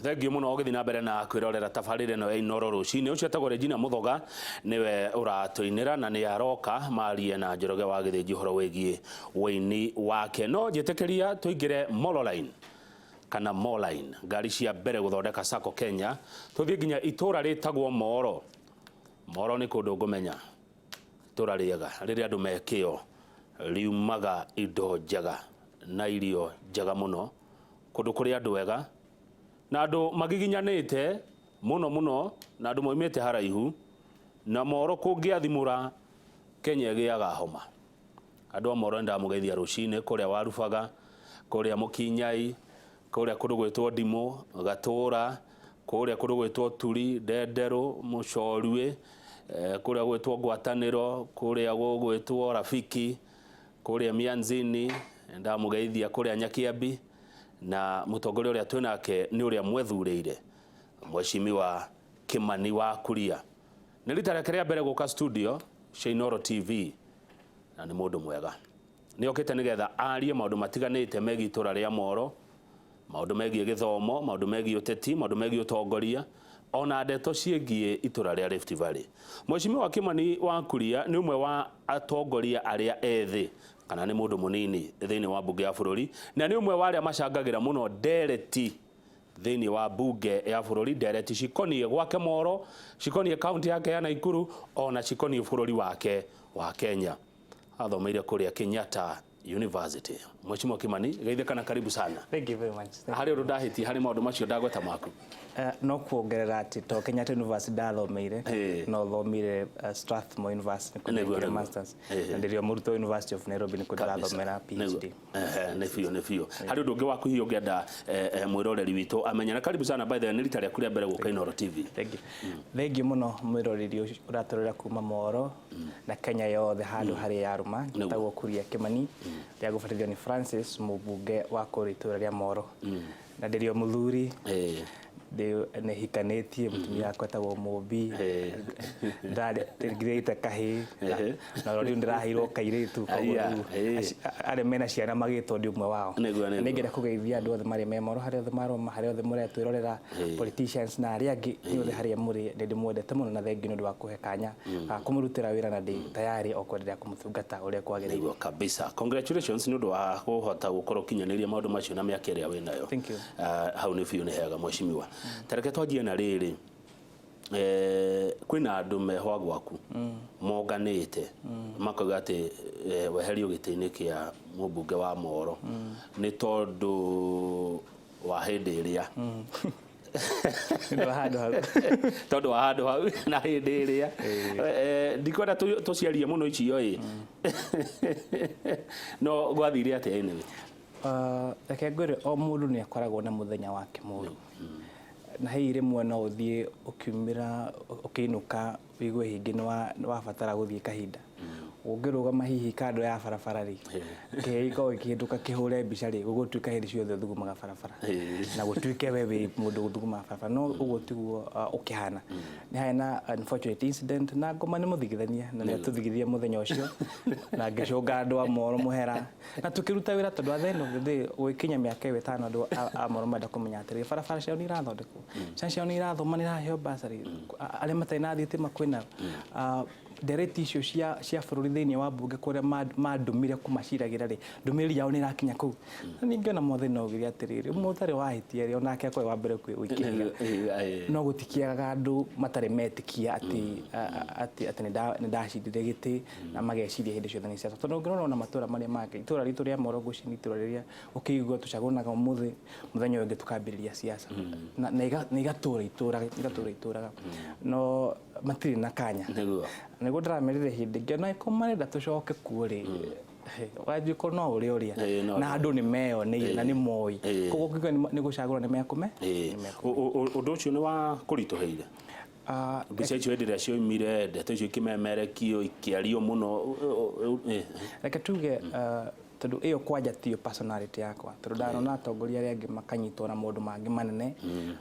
Thengiũ mũno ũgĩthiĩ na mbere na kwĩrorera tabarĩra ĩno ya Inoro rũcinĩ. Ũcio etagwo Regina Mũthoga nĩwe ũratũinĩra na nĩ aroka marie na Njoroge wa Gĩthĩnji ũhoro wĩgiĩ ũini wake. No njĩtĩkĩria tũingĩre Mololine kana Moline, ngari cia mbere gũthondeka Sacco Kenya, tũthiĩ nginya itũra rĩtagwo Moro. Moro nĩ kũndũ ngũmenya, itũra rĩega rĩrĩa andũ me kĩo, riumaga indo njega na irio njega mũno. Kũndũ kũrĩ andũ ega na andũ magiginyanĩte mũno mũno na andũ moimĩte haraihu na Moro kũngĩathimũra Kenya ĩgĩaga homa. Andũ a Moro nĩndamũgeithia rũcinĩ kũrĩa Warubaga, kũrĩa Mũkinyai, kũrĩa kũndũ gwĩtwo Ndimũ, Gatũra, kũrĩa kũndũ gwĩtwo Turi, Ndenderũ, Mũcoruĩ, kũrĩa gwĩtwo Ngwatanĩro, kũrĩa gũgwĩtwo Rafiki, Kũrĩa Mianzini, ndamũgeithia kũrĩa Nyakiambi, na mũtongoria ũrĩa twĩ nake nĩ ũrĩa mwethurĩire, Mheshimiwa Kimani wa Kuria. Nĩ rita rĩake rĩa mbere gũka studio cia Inooro TV, na nĩ mũndũ mwega. Nĩ okĩte nĩgetha arie maũndũ matiganĩte megiĩ itũra rĩa Moro, maũndũ megiĩ gĩthomo, maũndũ megiĩ ũteti, maũndũ megiĩ ũtongoria, ona ndeto ciĩgiĩ itũra rĩa Rift Valley. Mheshimiwa Kimani wa Kuria nĩ ũmwe wa atongoria arĩa ethĩ kana nĩ mũndũ mũnini thĩinĩ wa mbunge ya bũrũri na nĩ ũmwe wa arĩa macangagĩra mũno ndereti thĩinĩ wa mbunge ya bũrũri, ndereti cikoniĩ gwake Moro, cikoniĩ kaunti yake ya Naikuru ona cikoniĩ bũrũri wake wa Kenya. Athomeire kũrĩa Kenyatta University. Mheshimiwa Kimani, geithĩka na karibu sana. Thank you very much. Thank Harĩ ũndũ ndahĩtia harĩ maũndũ macio ndagweta maku? No kuongerera atĩ to Kenyatta University ndathomeire, no thomeire Strathmore University nĩkuo ndekire masters, na ndĩrĩ o mũrutwo University of Nairobi nĩkuo ndĩrathomera PhD. Ehe, nĩ biũ nĩ biũ. Harĩ ũndũ ũngĩ waku hihi ũngĩenda mwĩroreri witũ amenye? Na karibu sana, by the way, nĩ rita rĩaku rĩa mbere gũka Inooro TV. Thank you. Thank you mũno mwĩroreri ũcio ũratũrora kuma Moro na Kenya yothe handũ harĩa yarũma. Njĩtagwo Kuria Kĩmani, rĩa gũbatithio nĩ Francis, mũmbunge wa kũrĩa itũra rĩa Moro. Na ndĩrĩ o mũthuri, nĩ hikanĩtie, mũtumia wakwa etagwo Mũmbi, ngirĩte kahĩĩ, na rĩu ndĩraheirwo kairĩtu, koguo rĩu arĩa mena ciana magĩtwo ndĩ ũmwe wao. Na nĩngĩenda kũgeithia andũ othe marĩa me Moro, harĩa othe marũma, harĩa othe mũretwĩrorera, politicians na arĩa angĩ inyuothe harĩa mũrĩ, nĩ ndĩmwendete mũno na thengiũ nĩ ũndũ wa kũhe kanya ga kũmũrutĩra wĩra na ndĩ tayari o kwenderea kũmũtungata ũrĩa kwagĩrĩire. Nĩguo kabisa. Congratulations nĩ ũndũ wa kũhota gũkorwo ũkinyanĩirie maũndũ macio na mĩaka ĩrĩa wĩ nayo. Thank you. Hau nĩ biũ nĩ hega mheshimiwa. Ta reke twanjie na rĩrĩ, kwĩna andũ mehwa gwaku monganĩte makauga atĩ weherio gĩtĩ-inĩ kĩa mũmbunge wa Moro nĩ tondũ wa hĩndĩ ĩrĩa Nĩ ũndũ wa handũ hau. Tondũ wa handũ hau na hĩndĩ ĩrĩa. Ndikwenda tũciarie mũno icio ĩ, no gwathire atĩa anyway? Reke ngwĩre, o mũndũ nĩ akoragwo na mũthenya wake mũru. Na hihi rĩmwe no ũthiĩ ũkiumĩra ũkĩinũka ũigue hingĩ nĩ wabatara gũthiĩ kahinda. Ũngĩrũgama hihi kando ya barabara rĩ, kĩhĩ gĩkoragwo gĩkĩhĩtũka kĩhũre mbica rĩ, gũgũtuĩka hĩndĩ ciothe ũthugumaga barabara. Na gũtuĩke we wĩ mũndũ ũthugumaga barabara. No ũguo tiguo ũkĩhana. Nĩ harĩ na unfortunate incident na ngoma nĩ mũthigithania na nĩ atũthigithia mũthenya ũcio na ngĩcũnga andũ a Moro mũhera na tũkĩruta wĩra tondũ at the end of the day gũgĩkinya mĩaka ĩyo ĩtano andũ a Moro marenda kũmenya atĩrĩrĩ, barabara ciao nĩ irathondekwo, ciana ciao nĩ irathoma, nĩ iraheo bursary, arĩa matarĩ na thitima kwĩnayo. Ndereti icio cia bũrũri thĩinĩ wa mbunge kũrĩa mandũmire kũmaciragĩra rĩ, ndũmĩrĩri yao nĩ ĩrakinya kũu. Na ningĩ ona Mwathani no augire atĩrĩrĩ, ũmwe ũtarĩ wahĩtia rĩ, onake akorwo e wa mbere gũikia ihiga. No gũtikĩagaga andũ matarĩ metĩkia atĩ atĩ atĩ nĩ ndacindire gĩtĩ na mageciria hĩndĩ ciothe nĩ ciaca. Tondũ ũngĩrora ona matũra marĩa mangĩ, itũra ritũ rĩa Moro ngwĩciria nĩ itũra rĩrĩa ũkĩigua tũcagũranaga ũmũthĩ, mũthenya ũyũ ũngĩ tũkambĩrĩria siasa. Na igatũra itũraga, igatũra itũraga. No matirĩ na kanya. Nĩguo. Nĩguo ndĩramerire hĩndĩ ĩngĩ ona angĩkorwo marenda tũcoke kuo rĩ, wanjikũ no ũrĩa ũrĩa Ĩĩ, no na andũ nĩ meyoneire na nĩ moĩ, Ĩĩ. koguo ũkiuga nĩ gũcagũra nĩ mekũme Ĩĩ. nĩ mekũmenya. Ũndũ ũcio nĩ wa kũritũhĩire? Mbica icio hĩndĩ ĩrĩa cioimire, ndeto icio ikĩmemerekio, ikĩario mũno, ĩĩ. Reke tuge tondũ ĩyo kwanja tiyo personality yakwa, tondũ ndanona atongoria arĩa angĩ makanyitwo na maũndũ mangĩ manene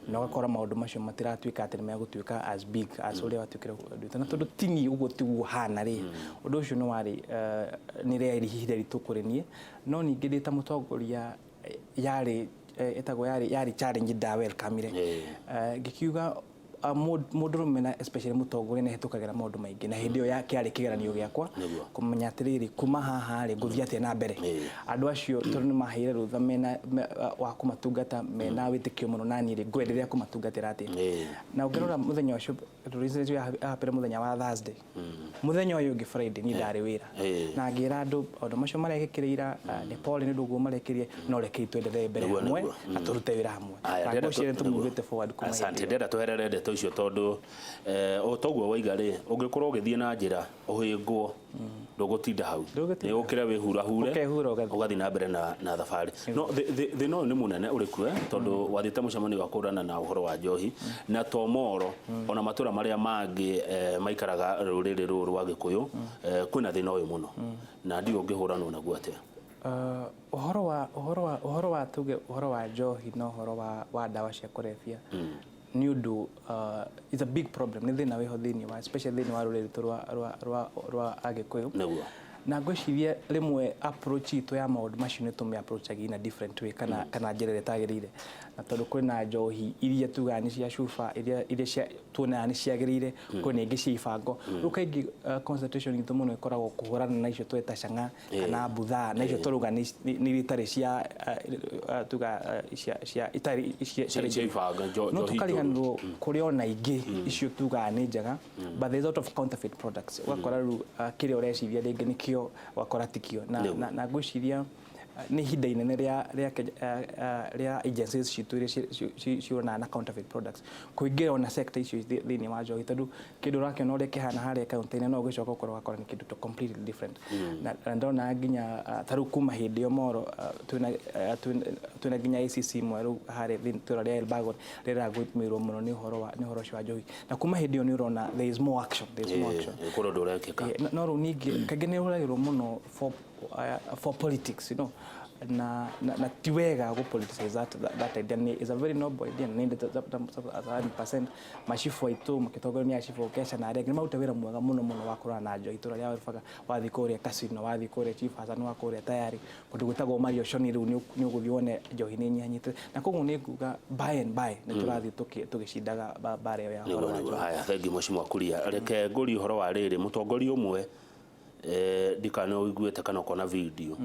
na ũgakora maũndũ macio matiratuĩka atĩ nĩ megũtuĩka as big as ũrĩa watuĩkire ũndũ, na tondũ ti niĩ ũguo tiguo hana rĩ, ũndũ ũcio nĩ warĩ nĩ rĩarĩ ihinda iritũ kũrĩ niĩ, no ningĩ ndĩ ta mũtongoria yarĩ ĩtagwo yarĩ challenge nda welcome-ire. Ngĩkiuga mũndũrũme na especially mũtongoria nĩ ahĩtũkagĩra maũndũ maingĩ, na hĩndĩ ĩyo kĩarĩ kĩgeranio gĩakwa kũmenya atĩrĩrĩ, kuma haha rĩ, ngũthiĩ atĩa na mbere. Andũ acio tondũ nĩ maheire rũtha mena wa kũmatungata, mena wĩtĩkio mũno na niĩ rĩ, ngwenderea kũmatungatĩra atĩa. Na ũngĩrora mũthenya ũcio, tondũ yahapire mũthenya wa Thursday, mũthenya ũyũ ũngĩ Friday niĩ ndarĩ wĩra, na ngĩra andũ maũndũ macio marekĩkire ira, nĩ pole nĩ ũndũ ũguo marekĩrie, no rekei twendelee mbere hamwe na tũrute wĩra hamwe. Aya, Na ndĩrenda ngwĩciria nĩ tũmuvĩte forward kuma hĩndĩ Asante. ĩyo. Ndĩrenda tweherere ndeto icio tondũ o toguo waiga rĩ, ũngĩkorwo ũgĩthiĩ na njĩra ũhĩngwo, ndũgũtinda hau. Ndũgũtinda. Nĩ ũkĩre wĩhurahure, Ũkehura ũgathiĩ. Ũgathiĩ na mbere na thabarĩ. No thĩna ũyũ nĩ mũnene ũrĩ kuo, tondũ wathiĩte mũcemanio wa kũhũrana na ũhoro wa njohi, na to Moro, ona matũra marĩa mangĩ maikaraga rũrĩrĩ rũrũ rwa Gĩkũyũ, kwĩna thĩna ũyũ mũno, na ndiũ ũngĩhũranwo naguo atĩa? Ũhoro wa tuge ũhoro wa njohi na ũhoro wa ndawa cia kũrebia nĩ ũndũ, it's a big problem, nĩ thĩna wĩho thĩinĩ wa, especially thĩinĩ wa rũrĩrĩ rwitũ rwa Agĩkũyũ. Na ngwĩciria rĩmwe approach itũ ya maũndũ macio nĩ tũmĩ approach in a different way, kana njĩra ĩrĩa ĩtagĩrĩire, na tondũ kwĩna njohi iria tugaga nĩ cia cuba, iria cia tuonaga nĩ ciagĩrĩire, kwĩna ingĩ cia ibango. Rĩu kaingĩ concentration itũ mũno ĩkoragwo kũhũrana na icio tweta cang'a kana buthaa, na icio tũrauga nĩ iria itarĩ cia tuga cia itarĩ Cia ibango, no njohi. Tũkariganĩrwo kũrĩ ona ingĩ icio tugaga nĩ njega, but there's a lot of counterfeit products. Ũgakora rĩu kĩrĩa ũreciria rĩngĩ nĩkĩo, ũgakora tikio. Na ngwĩciria nĩ ihinda inene rĩa agencies citũ iria ciũranaga na counterfeit products kũingĩra ona sector icio thĩinĩ wa njohi, tondũ kĩndũ ũrakĩona ũrĩa kĩhana harĩa kaunti-inĩ no ũgĩcoka ũkorwo ũgakora nĩ kĩndũ to completely different. Na ndona nginya ta rĩu kuma hĩndĩ ĩyo Moro, twĩna nginya ACC mwerũ harĩa thĩinĩ itũũra rĩa Elbagon rĩragũmĩrwo mũno nĩ ũhoro ũcio wa njohi, na kuma hĩndĩ ĩyo nĩ ũrona there is more action, there is more action. Kũrĩ ũndũ ũrekĩka. No rĩu ningĩ kaingĩ nĩ ũhũthagĩrwo mũno for politics, na ti wega gũ politicize that idea. Nĩ is a very noble idea, na nĩ 100% macibũ aitũ makĩtongorio nĩ acibũ Kesha na arĩa angĩ nĩ maruta wĩra mwega mũno mũno wa kũrora na njohi. Itũũra rĩa Warubaga, wathiĩ kũrĩa Casino, wathiĩ kũrĩa Chief Hassan wa kũrĩa Tayari, kũndũ gwĩtagwo Marioshoni, rĩu nĩ ũgũthiĩ wone njohi nĩ ĩnyihanyihĩte, na koguo nĩ nguga by and by nĩ tũrathiĩ tũgĩcindaga mbara ĩyo ya ũhoro wa njohi. Haya, thengi mheshimiwa Kuria. Reke ngũrie ũhoro wa rĩrĩ, mũtongoria ũmwe, ndikana ũiguĩte kana ũkona video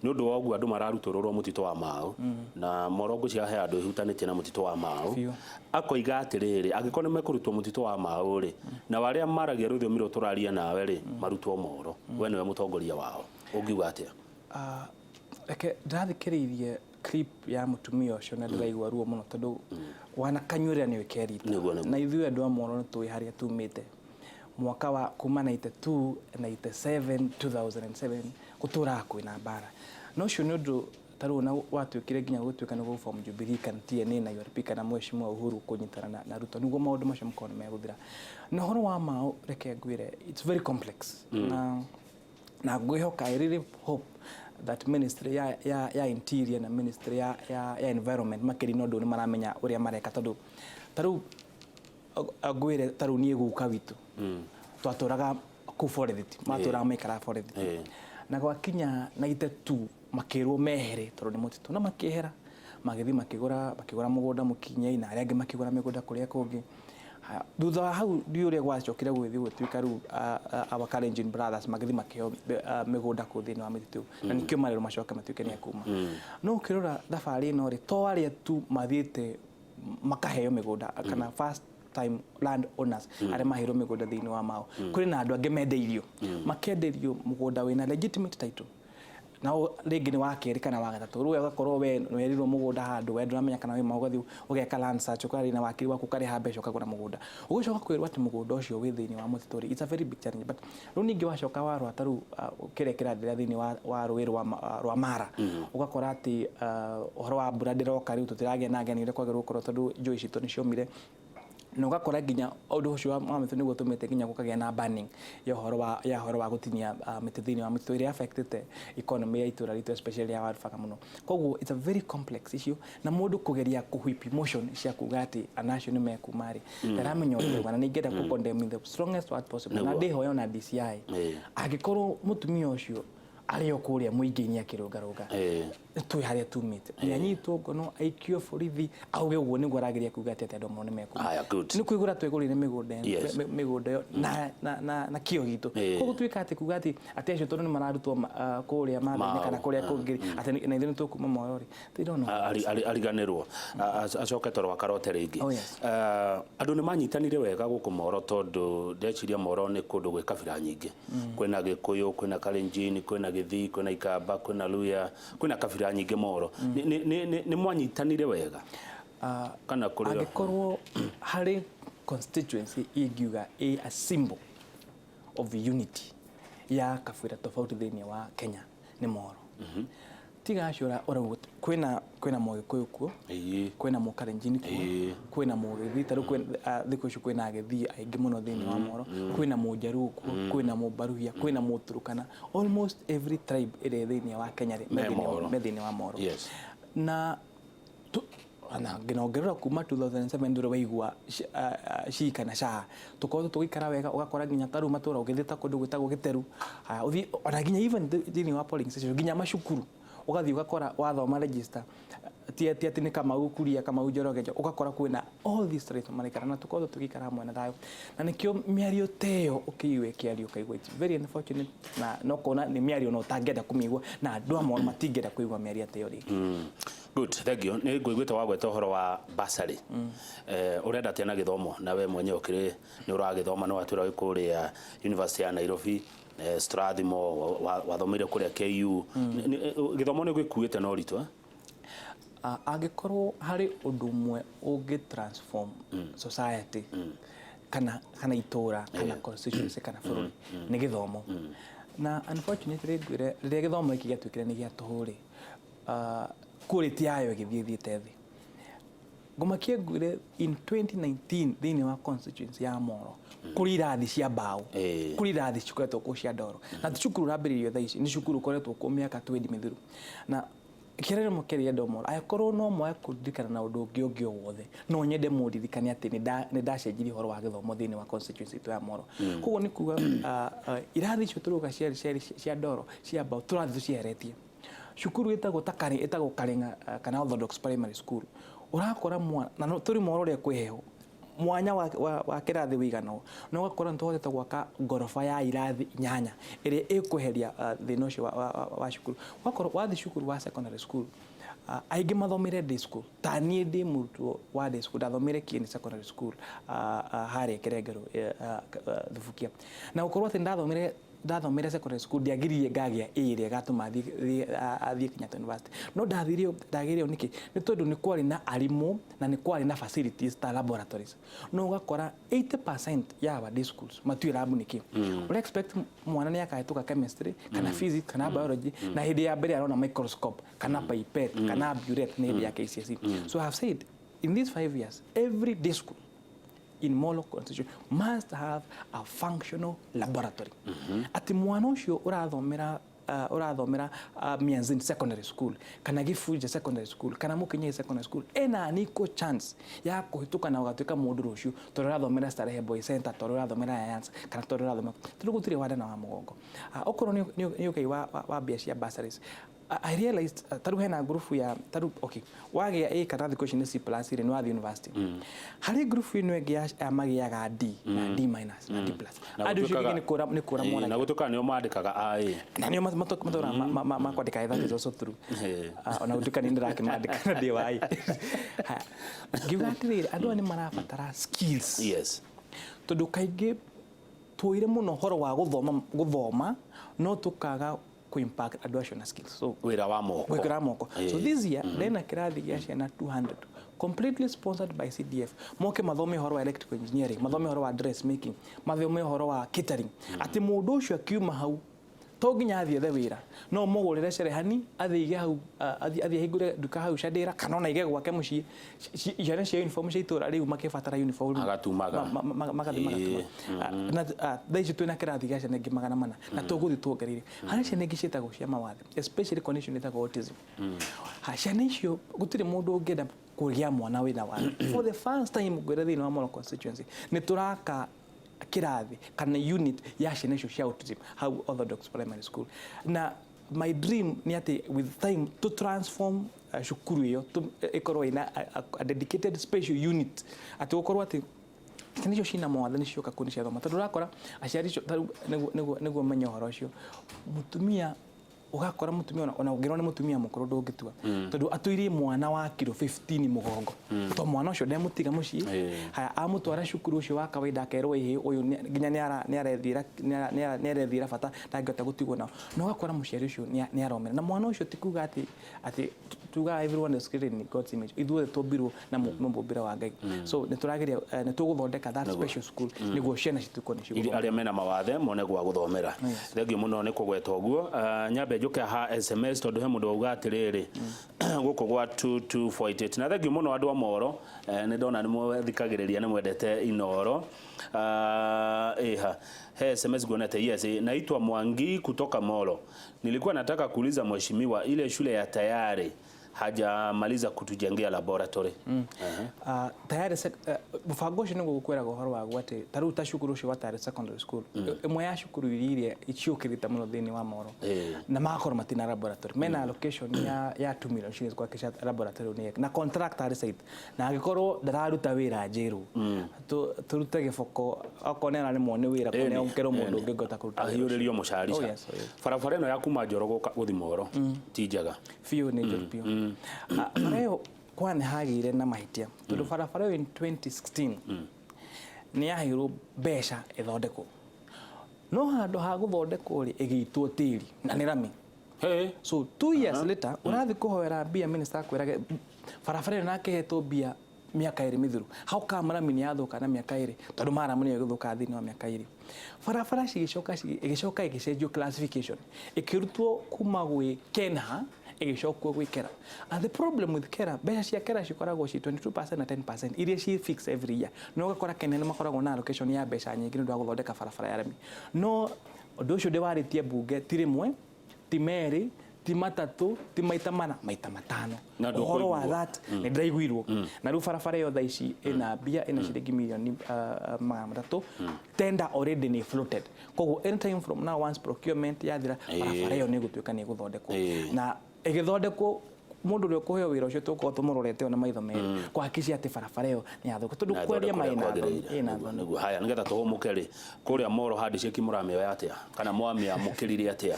nĩ ũndũ wa ũguo andũ mararutũrũrwo mũtitũ wa Mau, na Moro ngwĩciria he andũ ĩhutanĩtie na mũtitũ wa Mau. Akoiga atĩrĩrĩ, angĩkorwo nĩ mekũrutwo mũtitũ wa Mau rĩ, na arĩa maragia rũthiomi rũrũ tũraria nawe rĩ, marutwo Moro, we nĩwe mũtongoria wao, ũngiuga atĩa? Reke ndĩrathikĩrĩirie clip ya mũtumia ũcio na ndĩraigua ruo mũno, tondũ wanakanyuĩrĩra nĩ ũkerita. Nĩguo. Na ithuĩ andũ a Moro nĩ tũĩ harĩa tumĩte mwaka wa kuma 92, 97, 2007, gũtũraga kwĩna mbara, na ũcio nĩ ũndũ ta rĩu ona watuĩkire nginya gũtuĩka nĩ gũform Jubilee kana TNA na URP kana Mheshimiwa Uhuru kũnyitana na Ruto nĩguo maũndũ macio makorwo nĩ megũthira. Na ũhoro wa Mau, reke ngwĩre, it's very complex, na ngwĩhoka, I really hope that ministry ya interior na ministry ya environment makĩria na ũndũ nĩ maramenya ũrĩa mareka, tondũ ta rĩu ngwĩre, ta rĩu niĩ guka witũ twatũraga kũu forest, matũraga maikaraga forest, na gwakinya 92 makĩrwo mehere tondũ nĩ mũtitũ, na makĩehera magĩthiĩ makĩgũra mũgũnda mũkinyei, na arĩa angĩ makĩgũra mĩgũnda kũrĩa kũngĩ. Haya, thutha wa hau ndiũ ũrĩa gwacokire gũgĩthiĩ gũtuĩka rĩu our Kalenjin brothers magĩthiĩ makĩheo mĩgũnda kũu thĩinĩ wa mĩtitũ, na nĩkĩo marerwo macoke matuĩke nĩ akuma. No ũkĩrora thabarĩ ĩno rĩ, to arĩa tu mathiĩte makaheo mĩgũnda kana first time land owners arĩa maheirwo mĩgũnda thĩinĩ wa Mau, kũrĩ na andũ angĩ mendeirio, makenderio mũgũnda wĩna legitimate title na rĩngĩ nĩ wa kerĩ kana wa gatatũ. Rĩu ũgakorwo we nĩwerirwo mũgũnda handũ, we ndũramenya kana wĩ ma, ũgathiĩ ũgeka land search, ũkaria na wakiri waku, ũkarĩha mbeca, ũkagũra mũgũnda, ũgĩcoka kwĩrwo atĩ mũgũnda ũcio wĩ thĩinĩ wa mũtitũ rĩ, it's a very big challenge. But rĩu ningĩ wacoka warora ta rĩu kĩrĩa kĩraenderea thĩinĩ wa rũĩ rwa Mara, ũgakora atĩ ũhoro wa mbura ndĩroka, rĩu tũtiragĩa na ageni ũrĩa kwagĩrĩirwo gũkorwo tondũ njũĩ citũ nĩ ciomire, na ũgakora nginya ũndũ ũcio wa mĩtitũ nĩguo ũtũmĩte nginya gũkagĩa na banning ya ũhoro wa gũtinia mĩtĩ thĩinĩ wa mĩtitũ ĩrĩa affectĩte economy ya itũra ritũ, especially ya Warubaga mũno. Koguo it's a very complex issue, na mũndũ kũgeria kũ whip emotion cia kuga atĩ ana acio nĩ mekuma rĩ, ndaramenya ũrĩa ũrauga, na nĩ ingĩenda kũ condemn in the strongest word possible, na ndĩhoya ona DCI, angĩkorwo mũtumia ũcio arĩ o kũrĩa mũingĩ-inĩ akĩrũngarũnga, Tũĩ harĩa tumĩte. Nĩ anyitwo ngono, aikio borithi, auge ũguo nĩguo arageria kuga atĩ andũ amwe nĩ mekuma. Aya, good. Nĩ kwĩgũra twegũrire mĩgũnda ĩno, mĩgũnda ĩyo na kĩo gitũ. Koguo tuĩka atĩ kuga atĩ acio tondũ nĩ mararutwo kũrĩa Maathai-inĩ kana Mau. kũrĩa kũngĩ, atĩ na ithuĩ nĩ tũkuma Moro rĩ, they don't know. Ariganĩrwo acoke toro akarote rĩngĩ. Oh, yes. Andũ nĩ manyitanire wega gũkũ Moro, tondũ ndeciria Moro nĩ kũndũ gwĩ kabira nyingĩ. Kwĩna Gĩkũyũ, kwĩna Kalenjin, kwĩna Gĩthii, kwĩna Ikamba, kwĩna Luya, kwĩna kabira nyingĩ Moro. Nĩ mwanyitanire wega kana kũrĩ Angĩkorwo harĩ constituency ingiuga ĩ a symbol of unity ya kabira tofauti thĩinĩ wa Kenya, nĩ Moro. Tiga acio ũrauga, kwĩna Mũgĩkũyũ kuo, kwĩna Mũkalenjin kuo, kwĩna Mũgĩthii. Tarĩu thikũ ici kwĩna Agĩthii aingĩ mũno thĩinĩ wa Moro, kwĩna Mũnjaruo kuo, kwĩna Mũbaruhia, kwĩna Mũturukana. Almost every tribe ĩrĩa thĩinĩ wa Kenya rĩ, Me Moro. me thĩinĩ wa Moro. Na ona nginya ũngĩrora kuma 2007 ndũrĩ waigua shi kana sha, tũkoretwo tũgĩikara wega. Ũgakora nginya ta rĩu matũra ũgĩthiĩ ta kũndũ gwĩtagwo Gĩteru. Haya, ũthiĩ ona nginya even thĩinĩ wa polling station, nginya macukuru, ũgathiĩ ũgakora wathoma register, ti atĩ nĩ Kamau Kuria, Kamau Njoroge, ũgakora kwĩna all these tribes maraikara, na tũkoretwo tũgĩikara hamwe na thayũ. Na nĩkĩo mĩario ta ĩyo ũkĩigua ĩkĩario, ũkaigua it's very unfortunate, na no kuona nĩ mĩario na ũtangĩenda kũmĩigua, na andũ amwe matingĩenda kũigua mĩario ta ĩyo rĩngĩ. Good, thank you. Nĩ ngũiguĩte wagweta ũhoro wa bursary. Ũrenda atĩa na gĩthomo, na we mwenyewe ũkĩrĩ nĩ ũragĩthoma, nĩ watwĩra wĩ kũrĩa University ya Nairobi, Strathmore, wathomeire kũrĩa KU. Gĩthomo nĩ gĩkuĩte na ũritũ, eh? Angĩkorwo harĩ ũndũ ũmwe ũngĩ transform society kana itũra kana constituency kana bũrũri, nĩ gĩthomo. Na unfortunately, ngwĩre, rĩrĩa gĩthomo gĩkĩ gĩatuĩkire nĩ gĩa tũhũ rĩ, quality yayo ĩgĩthiĩ ĩthiĩte thĩ. Ngũmakie ngwĩre, in 2019 thĩinĩ wa constituency ya Moro kũrĩ irathi cia mbaũ, kũrĩ irathi cikoretwo kuo cia ndoro, na ti cukuru ũrambĩrĩirio thaa ici, nĩ cukuru ũkoretwo kuo mĩaka 20 mĩthiru. Na kĩrĩa kĩrĩa andũ Moro, angĩkorwo no mwage kũririkana na ũndũ ũngĩ o wothe, no nyende mũririkane atĩ nĩ ndacenjirie ũhoro wa gĩthomo thĩinĩ wa constituency itũ ya Moro. Koguo nĩ kuga irathi icio tũrauga ciarĩ cia ndoro, cia mbaũ, tũrathiĩ tũcieheretie. Cukuru ĩtagwo ta Kari, ĩtagwo Karinga kana Orthodox Primary School, ũrakora mwana na no tũrĩ Moro ũrĩa kwĩ heho, mwanya wa kĩrathi wĩigana ũũ, na ũgakora nĩ tũhotete gwaka ngoroba ya irathi inyanya ĩrĩa ĩkweheria thĩna ũcio wa cukuru. Wakorwo wathiĩ cukuru wa secondary school, aingĩ mathomire day school. Ta niĩ ndĩ mũrutwo wa day school, ndathomire Kieni Secondary School, harĩa Kĩrengerũ, Thubukia. Na gũkorwo atĩ ndathomire secondary school ndiagiririe ngagĩa A ĩrĩa ĩgatũma thiĩ Kenyatta University. No ndathire ndagĩire nĩkĩ? Nĩ tondũ nĩ kwarĩ na arimũ na nĩ kwarĩ na facilities ta laboratories. No ũgakora 80% ya our day schools matiũĩ lab nĩkĩ. Ũra expect mwana nĩ akahĩtũka chemistry kana physics kana biology, na hĩndĩ ya mbere arona microscope kana pipette kana burette nĩ hĩndĩ ya KCSE? So I have said in these 5 years every day school in Molo constitution must have a functional laboratory. Ati mwana ũcio ũrathomera Mianzini Secondary School kana Gĩbunja Secondary School kana Mũkinyei Secondary School ena an equal chance ya kũhĩtũka na ũgatuĩka mũndũ rũciũ tondũ ũrathomera Starehe Boys Center, tondũ ũrathomera Alliance, kana tondũ ũrathomera, tondũ gũtirĩ wandana wa mũgongo. Okorwo nĩ ũkei wa mbia cia bursaries, I realized taru hena ngurubu ya taru, okay, wagĩa A kana thikũ ici nĩ C plus rĩ, nĩ wathiĩ university. Harĩ ngurubu ĩno ĩngĩ ya magĩaga D na D minus na D plus. Na Andũ acio gũtuĩkaga- nĩ kũra Na moragia. gũtuĩkaga nĩo mandĩkaga IA. Na nĩo matũraga makwandĩka. That is also true. Ona gũtuĩka nĩ ndĩrakĩmandĩka na ndĩ wa A. Haya, ngiuga atĩrĩrĩ, andũ aya nĩ marabatara skills, tondũ kaingĩ tuoire mũno ũhoro wa gũthoma gũthoma, no tũkaga kũ-impact andũ acio na skills. So Wĩra wa moko. Gwĩkĩra moko. So this year ndena kĩrathi gĩa ciana 200 completely sponsored by CDF, moke mathome ũhoro wa electrical engineering, mathome ũhoro wa dressmaking, mathome ũhoro wa catering, atĩ mũndũ ũcio akiuma hau to nginya athiĩ ethe wĩra, no mũgũrĩre cerehani athiĩ aige hau, athiĩ ahingũre nduka hau Candĩra, kana ona aige gwake mũciĩ. Ciana cia uniform cia itũra rĩu makĩbatara uniform Agatumaga. Magathiĩ magatuma. Na thaa ici twĩna kĩrathi gĩa ciana ingĩ 400, na tũgũthiĩ tuongereire. Harĩ ciana ingĩ ciĩtagwo cia mawathe, especially condition ĩtagwo autism. Ha, ciana icio gũtirĩ mũndũ ũngĩenda kũgĩa mwana wĩna wathe. For the first time, ngwĩra, thĩinĩ wa Molo constituency nĩ tũraka kĩrathi kana unit ya ciana icio cia autism hau Orthodox Primary School. Na My dream nĩ atĩ with time to transform cukuru ĩyo ĩkorwo ĩna a dedicated special unit, atĩ gũkorwo atĩ ciana icio cina mawathe nĩ cioka kũu nĩ ciathoma, tondũ ũrakora aciari icio tarĩu nĩguo menye ũhoro ũcio, mũtumia ũgakora mũtumia ona ũngĩrwo nĩ mũtumia mũkũrũ ndũngĩtua, tondũ atũirie mwana wa kiro 15 mũgongo, to mwana ũcio ndemũtiga mũciĩ. Haya, amũtwara cukuru ũcio wa kawaida akerwo ĩhĩ ũyũ nginya nĩ arethiĩra bata, ndangĩhota gũtigwo nao, na ũgakora mũciari ũcio nĩ aromera na mwana ũcio. Ti kuga atĩ tugaga everyone is created in God's image, ithuothe twombirwo na mũmbĩre wa Ngai, so nĩ tũrageria, nĩ tũgũthondeka that special school nĩguo ciana cituĩke nĩ cigũthoma. Arĩa mena mawathe mone gwa gũthomera. Thengiũ mũno nĩ kũgweta ũguo. Nyambe njũke ha SMS, tondũ he mũndũ wauga atĩrĩrĩ gũkũ gwa 22488, na thengiũ mũno andũ a Moro, nĩ ndona nĩ mwethikagĩrĩria, nĩ mwendete Inoro. Ĩha he SMS guonete. Yes, naitwa Mwangi kutoka Moro, nilikuwa nataka kuuliza mheshimiwa, ile shule ya Tayari hajamaliza kutujengea laboratory? Tayari mũbango ũcio nĩguo gũkwĩraga ũhoro waguo, atĩ ta rĩu ta cukuru ũcio wa Tayari Secondary School, ĩmwe ya cukuru iria ciũkĩrĩte mũno thĩinĩ wa Moro, na magakorwo matina laboratory, mena allocation ya 2 million shillings kuhakikisha laboratory nĩ na contract arĩ site, na angĩkorwo ndararuta wĩra njĩrwo tũrute gĩboko, okorwo nĩ araremwo nĩ wĩra, korwo nĩ ongerwo mũndũ ũngĩ ũngĩhota kũruta wĩra ũcio. Ahiũrĩrio mũcarica. Oh, yes, oh, yes. Barabara ĩno ya kuma Njoro gũthiĩ Moro ti njega. Biũ, nĩ njũru biũ. Bara ĩyo kwa nĩ hagĩire na mahĩtia, tondũ barabara ĩyo in 2016 nĩ yaheirwo mbeca ĩthondekwo, no handũ ha gũthondekwo rĩ, ĩgĩitwo tĩri na nĩ rami. Hey. So 2 years later ũrathiĩ kũhoera mbia, minister akwĩrage barabara ĩyo nakehetwo mbia mĩaka 2 mĩthiru. How come rami nĩ yathũka na mĩaka 2? Tondũ maramu nĩyo ĩgũthũka thĩinĩ wa mĩaka 2. Barabara cigĩcoka ĩgĩcoka ĩgĩcenjio classification, ĩkĩrutwo kuma gwĩ KeNHA ĩgĩcokwo gwĩ KeRRA. And the problem with KeRRA, mbeca cia KeRRA cikoragwo ci 22% na 10% iria ci fix every year, no ũgakora KeNHA nĩ makoragwo na allocation ya mbeca nyingĩ nĩ ũndũ wa gũthondeka barabara ya rami. No ũndũ ũcio ndĩwarĩtie mbunge ti rĩmwe, ti merĩ, ti matatũ, ti maita mana, maita matano. Na Ũhoro wa ndũkũiguo. that nĩ ndĩraiguirwo, na rĩu barabara ĩyo thaa ici ĩna mbia, ĩna ciringi mirioni 300. Tender already nĩ floated, koguo anytime from now, once procurement yathira, barabara ĩyo nĩ ĩgũtuĩka nĩ ĩgũthondekwo. Na ĩgĩthondekwo, mũndũ ũrĩa ũkũheo wĩra ũcio tũgũkorwo tũmũrorete o na maitho merĩ kũhakicia atĩ barabara ĩyo nĩ yathũka, tondũ Na kwendia ĩthondekwo maĩ ũrĩa na kwagĩrĩire. ĩna Nĩguo, thoni. nĩguo. Haya, nĩgetha tũhũmũke rĩ, kũrĩa Moro handshake mũramĩoya atĩa kana mwamĩamũkĩrire atĩa?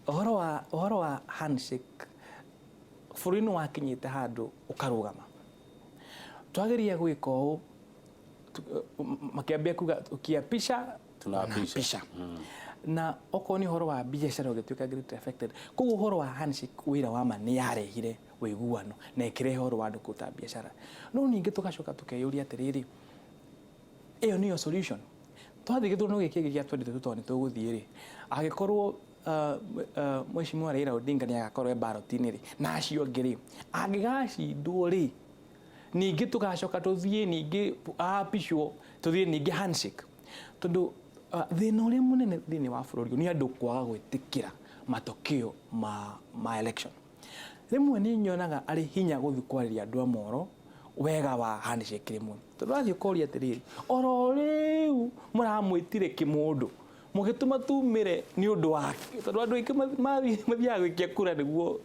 Ũhoro wa handshake, bũrũri nĩ wakinyĩte handũ ũkarũgama. Twageria gwĩka ũũ, makĩambia kuga ukiapisha Tunaapisha. tunapisha. Na okorwo nĩ ũhoro wa biacara ũgĩtuĩka greatly affected. Koguo ũhoro wa handshake, wĩra wa ma nĩ yarehire ũiguano na ĩkĩrehe ũhoro wa andũ kũruta biacara. No ningĩ tũgacoka tũkeyũria atĩrĩrĩ, ĩyo nĩyo solution? Twathiĩ gĩthurano gĩkĩ kĩngĩ gĩa 2022, tondũ nĩ tũgũthiĩ rĩ, angĩkorwo mheshimiwa Raila Odinga nĩ agakorwo e ballot-inĩ rĩ, na acio angĩ rĩ, angĩgacindwo rĩ, ningĩ tũgacoka tũthiĩ ningĩ apishwo, tũthiĩ ningĩ handshake? Tondũ thĩna ũrĩa mũnene thĩinĩ wa bũrũri ũyũ nĩ andũ kwaga gwĩtĩkĩra matokeo ma election. Rĩmwe nĩ nyonaga arĩ hinya gũthiĩ kwarĩria andũ a Moro wega wa handshake rĩmwe, tondũ wathiĩ ũkoria atĩrĩrĩ, oro rĩu mũramwĩtire kĩmũndũ mũgĩtũma tumĩre nĩ ũndũ wake, tondũ andũ aingĩ mathiaga gwĩkia kura nĩguo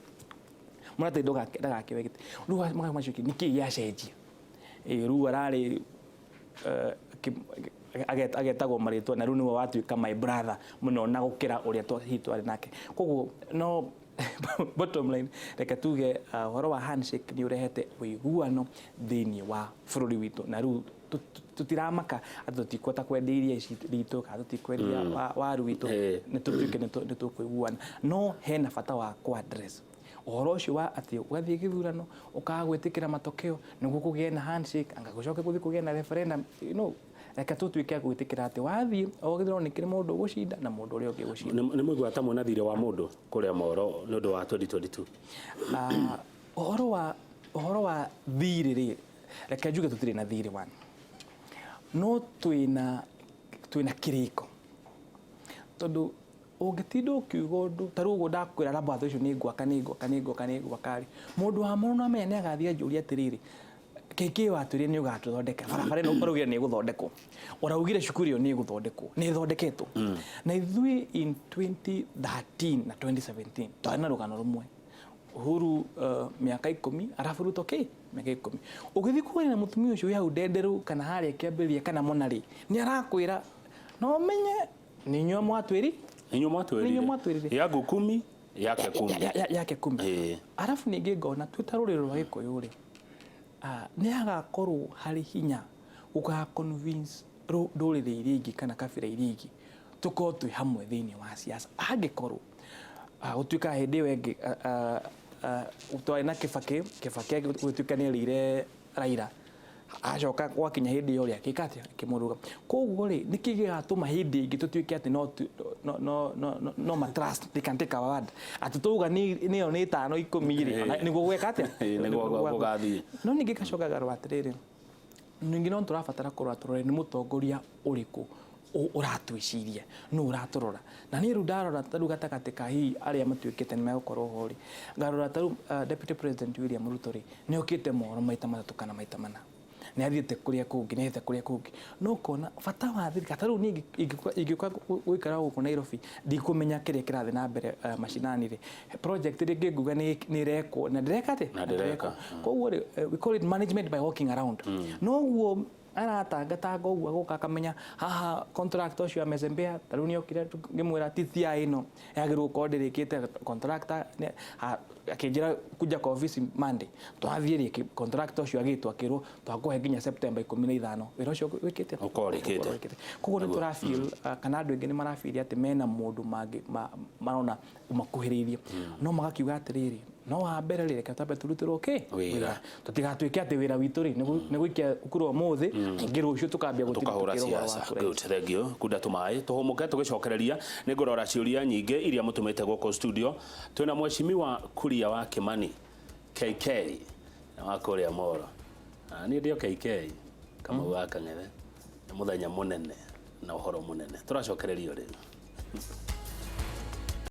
mũratĩ ndagakĩoe gĩtĩ. Rĩu magamacokia nĩkĩ gĩacenjia? Ĩ rĩu ararĩ agetagwo marĩtwa, na rĩu nĩwe watuĩka my brother mũno na gũkĩra ũrĩa hihi twarĩ nake. Koguo no bottom line, reke tuge ũhoro wa handshake nĩ ũrehete ũiguano thĩinĩ wa bũrũri witũ, na rĩu tũtiramaka atĩ tũtikũhota kwendia iria ici ritũ kana tũtikwendia waru witũ. Nĩ tũtuĩke nĩ tũkũiguana, no hena bata wa kũ address ũhoro ũcio wa atĩ ũgathiĩ gĩthurano ũkaga gwĩtĩkĩra matokeo nĩguo kũgĩe na handshake, anga gũcoke gũthiĩ kũgĩe na referendum. Reke tũtuĩke a gwĩtĩkĩra atĩ wathiĩ o gĩthurano nĩ kĩrĩ mũndũ ũgũcinda na mũndũ ũrĩa ũngĩ ũgũcinda. Nĩ mũigua ta mwĩna thirĩ wa mũndũ kũrĩa Moro nĩ ũndũ wa 2022? Ũhoro wa thirĩ rĩ, reke njuge tũtirĩ na thirĩ one, no twĩna kĩrĩko, tondũ ũngĩtinda ũkiuga ũndũ ta rĩu ũguo ndakwĩra laboratory ũcio nĩ ngwaka, nĩ ngwaka, nĩ ngwaka, nĩ ngwaka rĩ, mũndũ wa Moro no amenye nĩ agathiĩ anjũrie atĩrĩrĩ, KK watwĩrire nĩ ũgatũthondeka barabara ĩno, ũraugire nĩ ĩgũthondekwo, ũraugire cukuru ĩyo nĩ ĩgũthondekwo, nĩ ĩthondeketwo. Na ithuĩ in 2013 na 2017 twarĩ na rũgano rũmwe, Uhuru mĩaka 10, arabu Ruto kĩ mĩaka 10. Ũgĩthiĩ kwaria na mũtumia ũcio wĩ hau Ndenderu kana harĩa kĩambĩrĩria kana Monarĩ, nĩ arakwĩra no ũmenye nĩ inyuĩ mwatwĩri. Inyuĩ mwatwĩrire. Nĩ inyuĩ mwatwĩrire. Yangu kumi, yake kumi. Yake kumi. Arabu ningĩ ngona twĩ ta rũrĩrĩ rwa Gĩkũyũ rĩ, nĩ hagakorwo harĩ hinya gũka convince ndũrĩrĩ iria ingĩ kana kabira iria ingĩ tũkorwo twĩ hamwe thĩinĩ wa siasa, angĩkorwo gũtuĩka hĩndĩ ĩyo ĩngĩ twarĩ na Kibaki. Kibaki gũtuĩka nĩ erĩire Raila, acoka gwakinya hĩndĩ ĩyo rĩ, akĩka atĩa? Akĩmũruga. Koguo rĩ, nĩkĩ gĩgatũma hĩndĩ ĩngĩ tũtuĩke atĩ no ma trust, they can take our word, atĩ tauga nĩyo nĩ 5 10 rĩ, nĩguo gweka atĩa? Nĩguo gũgathiĩ. No ningĩ ngacoka ngarora atĩrĩrĩ, ningĩ no tũrabatara kũrora, tũrore nĩ mũtongoria ũrĩkũ ũratwĩciria, nũ ũratũrora. Na niĩ rĩu ndarora ta rĩu gatagatĩ ka hihi arĩa matuĩkĩte nĩ megũkorwo ho rĩ, ngarora ta rĩu Deputy President William Ruto rĩ, nĩ okĩte mohoro maita matatũ kana maita mana, nĩ athiĩte kũrĩa kũngĩ, nĩ athiĩte kũrĩa kũngĩ, no ũkona bata wa thirikari. Ta rĩu niĩ ingĩũka gũikara gũkũ Nairobi, ndikũmenya kĩrĩa kĩrathiĩ na mbere macinani rĩ, project rĩngĩ nguga nĩ ĩrekwo na ndĩreka atĩa? Na ndĩreka. Koguo rĩ, we call it management by walking around. Noguo aratangatanga ũguo, agoka akamenya haha contractor ũcio amezembea. Ta rĩu nĩokire, ngĩmwĩra TTI ĩno yagĩrĩirwo gũkorwo ndĩrĩkĩte, contractor akĩnjĩra kuja kwa office Monday. Twathiĩ rĩ, contractor ũcio agĩtwo, akĩrwo twakũhe nginya September 15 wĩra ũcio wĩkĩte. Ũkorwo ũrĩkĩte. Ũkorwo ũrĩkĩte. Koguo nĩ tũra feel kana andũ aingĩ nĩ marafeel atĩ mena mũndũ mangĩ marona ũmakuhĩrĩirie, no magakiuga atĩrĩrĩ, no wa mbere rĩ, reke twambe tũrutĩrwo kĩ Wĩra. Tũtigatuĩke atĩ wĩra witũ rĩ nĩ gũikia kura ũmũthĩ, ingĩ rũciũ tũkambia gũtinda tukahũra tũkĩrwo ũhoro wa siasa. kura. Good, thank you. Kunda tũmaĩ tũhũmũke, tũgĩcokereria nĩ ngũrora ciũria nyingĩ iria mũtũmĩte gũkũ studio. Twĩna mheshimiwa Kuria wa Kimani KK na wa kũrĩa Moro. Niĩ ndio KK Kamau wa Kang'ethe. Nĩ mũthenya mũnene na ũhoro mũnene, tũracokererio rĩu.